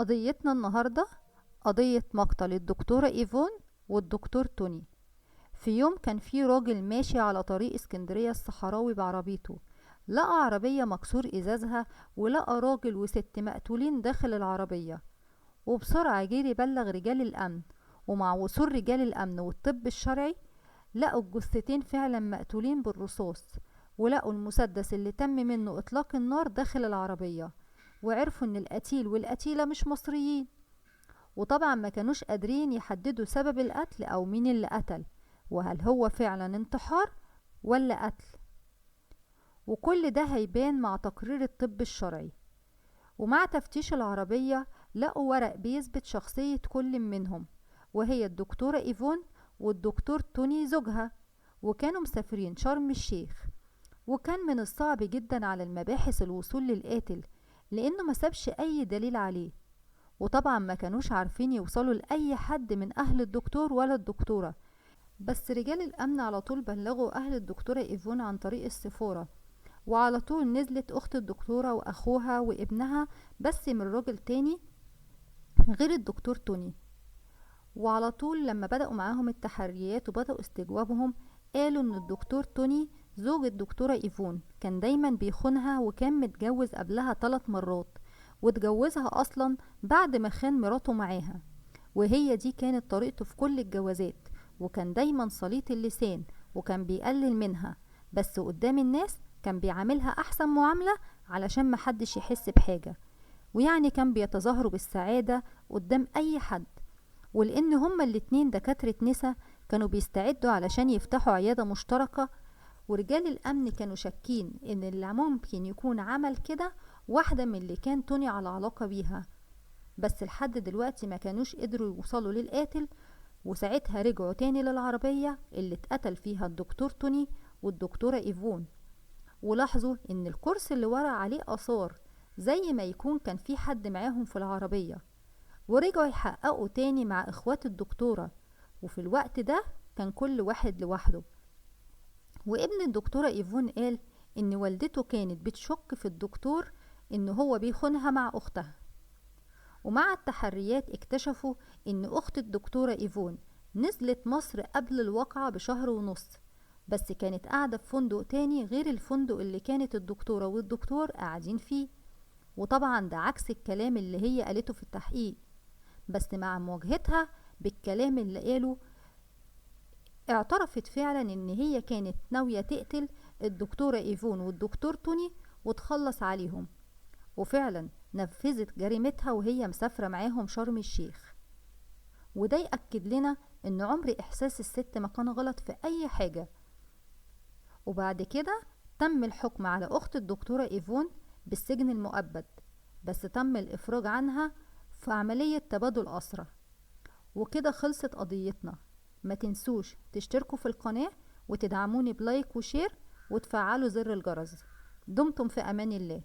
قضيتنا النهاردة قضية مقتل الدكتورة إيفون والدكتور توني. في يوم كان في راجل ماشي على طريق اسكندرية الصحراوي بعربيته، لقى عربية مكسور إزازها ولقى راجل وست مقتولين داخل العربية، وبسرعة جري بلغ رجال الأمن. ومع وصول رجال الأمن والطب الشرعي لقوا الجثتين فعلا مقتولين بالرصاص، ولقوا المسدس اللي تم منه إطلاق النار داخل العربية، وعرفوا إن القتيل والقتيلة مش مصريين. وطبعا ما كانوش قادرين يحددوا سبب القتل أو مين اللي قتل، وهل هو فعلا انتحار ولا قتل، وكل ده هيبان مع تقرير الطب الشرعي. ومع تفتيش العربية لقوا ورق بيثبت شخصية كل منهم، وهي الدكتورة إيفون والدكتور توني زوجها، وكانوا مسافرين شرم الشيخ. وكان من الصعب جدا على المباحث الوصول للقاتل لأنه ما سابش أي دليل عليه، وطبعا ما كانوش عارفين يوصلوا لأي حد من أهل الدكتور ولا الدكتورة. بس رجال الأمن على طول بلغوا أهل الدكتورة إيفون عن طريق السفارة، وعلى طول نزلت أخت الدكتورة وأخوها وابنها، بس من راجل تاني غير الدكتور توني. وعلى طول لما بدأوا معاهم التحريات وبدأوا استجوابهم، قالوا إن الدكتور توني زوج الدكتورة إيفون كان دايما بيخونها، وكان متجوز قبلها 3 مرات، واتجوزها أصلا بعد ما خان مراته معاها، وهي دي كانت طريقته في كل الجوازات، وكان دايما سليط اللسان وكان بيقلل منها، بس قدام الناس كان بيعاملها أحسن معاملة علشان محدش يحس بحاجة، ويعني كان بيتظاهروا بالسعادة قدام أي حد. ولأن هما الاتنين دكاترة نسا كانوا بيستعدوا علشان يفتحوا عيادة مشتركة، ورجال الأمن كانوا شاكين إن اللي ممكن يكون عمل كده واحدة من اللي كان توني على علاقة بيها، بس لحد دلوقتي ما كانوش قدروا يوصلوا للقاتل. وساعتها رجعوا تاني للعربية اللي اتقتل فيها الدكتور توني والدكتورة إيفون، ولاحظوا إن الكرسي اللي ورا عليه آثار زي ما يكون كان في حد معاهم في العربية، ورجعوا يحققوا تاني مع إخوات الدكتورة، وفي الوقت ده كان كل واحد لوحده. وابن الدكتورة إيفون قال إن والدته كانت بتشك في الدكتور إن هو بيخونها مع أختها. ومع التحريات اكتشفوا إن أخت الدكتورة إيفون نزلت مصر قبل الواقعة 1.5 شهر، بس كانت قاعدة في فندق تاني غير الفندق اللي كانت الدكتورة والدكتور قاعدين فيه، وطبعا ده عكس الكلام اللي هي قالته في التحقيق. بس مع مواجهتها بالكلام اللي قاله اعترفت فعلا إن هي كانت ناوية تقتل الدكتورة إيفون والدكتور توني وتخلص عليهم، وفعلا نفذت جريمتها وهي مسافرة معاهم شرم الشيخ. وده يأكد لنا إن عمر إحساس الست ما كان غلط في أي حاجة. وبعد كده تم الحكم على أخت الدكتورة إيفون بالسجن المؤبد، بس تم الإفراج عنها في عملية تبادل أسرى. وكده خلصت قضيتنا. ما تنسوش تشتركوا في القناة وتدعموني ب like و share وتفعلوا زر الجرس. دمتم في أمان الله.